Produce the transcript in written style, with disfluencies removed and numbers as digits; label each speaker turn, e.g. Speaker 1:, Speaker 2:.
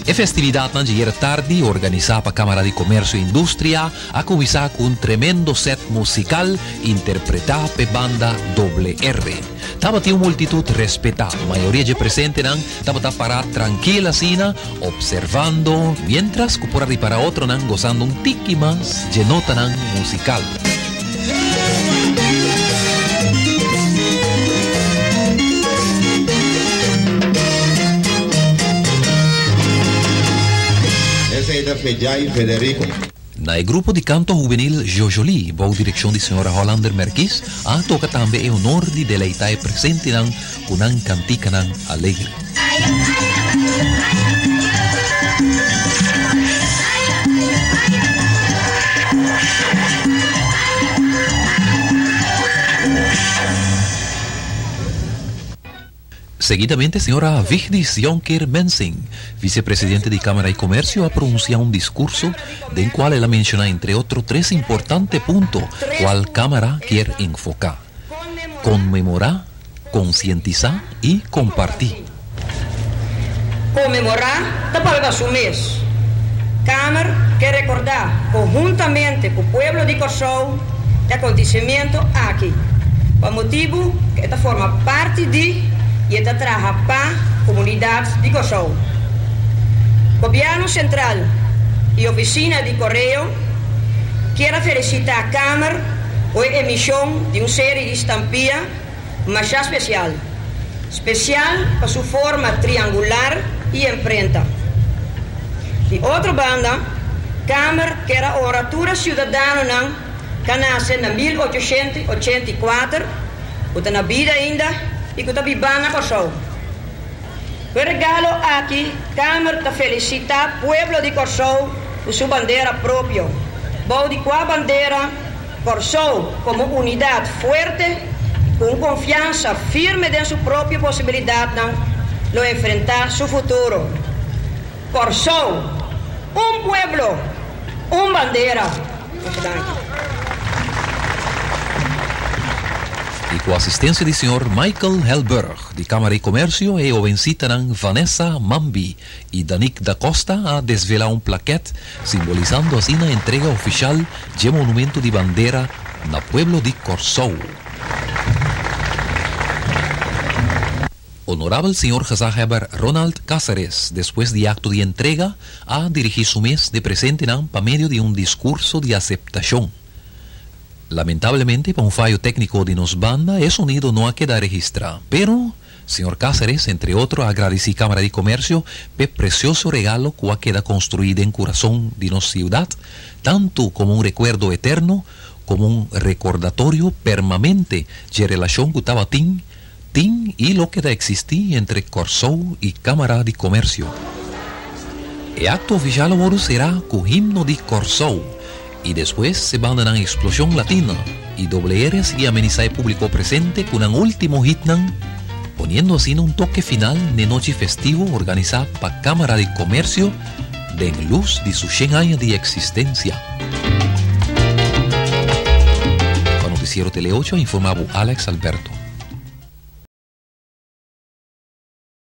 Speaker 1: E festividatnan dje tardi, organisá pa Kámara di Komersio i Industria, a kuminsá ku un tremendo sèt musikal interpretá p'e banda Doble R. Tabatin un multitut respetá, mayoria dje presentenan tabata pará trankil asina, opservando, miéntras ku por a ripará otronan gosando un tiki mas dje notanan musikal.
Speaker 2: Esei ta Fedjai Federico.
Speaker 1: Na e grupo di kanto hubenil Jojoli, bou direkshon di señora Hollander Merkies, a toka tambe e honor di deleitá e presentenan ku nan kantikanan alegre. Seguidamente señora Vigdis Jonker Mensing, vicepresidente di Cámara y Comercio a pronuncia un discurso den cual el a menciona entre otro tres importante punto cual Cámara kier enfoca, Conmemora, Konsientisá i kompartí.
Speaker 3: Konmemorá ta palga su mes. Kamer ke rekordá konhuntamente ku pueblo di Kòrsou e akontesimentu aki, pa motibu ku e ta forma parti di i e ta traha pa komunidat di Kòrsou. Gobièrnu Sentral i Ofisina di Koreo kier a felisitá Kamer ku e emishon di un seri di stampia Masha spesial. Spesial pa su forma triangular i emprenta. Di otro banda, Kamer kier a ora tur e siudadanonan ka nase na 1884, ku ta na bida ainda i ku ta bibá na Kòrsou. Ku e regalo aki Kamer ta felisitá pueblo di Kòrsou ku su bandera propio, bou di kua bandera Kòrsou komo unidat fuerte i ku un konfiansa firme den su propio posibilidatnan lo enfrentá su futuro. Kòrsou, un pueblo, un bandera! Masha danki.
Speaker 1: I ku asistensia di señor Michael Helberg di Kámara di Komersio e hobensitanan Vanessa Mambi i Danique da Costa a desvelá un plakèt simbolisando asina entrega ofishal dje monumento di bandera na pueblo di Kòrsou. Honorabel señor Gezaghebber Ronald Cáceres despues di akto di entrega a dirigí su mes n'e presentenan pa medio di un diskurso di aseptashon. Lamentablemente pa un fayo tékniko di nos banda e sonido no a keda registrá, pero Señor Cáceres, entre otro, a agradeci Cámara di Comercio p'e precioso regalo cu a keda construi den curason di nos ciudad, tanto como un recuerdo eterno, como un recordatorio permamente dje relacion cu tabatin, tin y lo keda existi entre Corsou y Cámara di Comercio. E acto oficial a wordo cera cu himno di Corsou y despues e bandanan Explosión Latina y Doble R a sigui amenisa e publico presente cu nan ultimo hitnan, poniendo asina un toke final n'e nochi festivo organisa pa Camara di Comercio den luz di su shen aña di existencia. Pa Noticiero Tele ocho a informa bo Alex Alberto.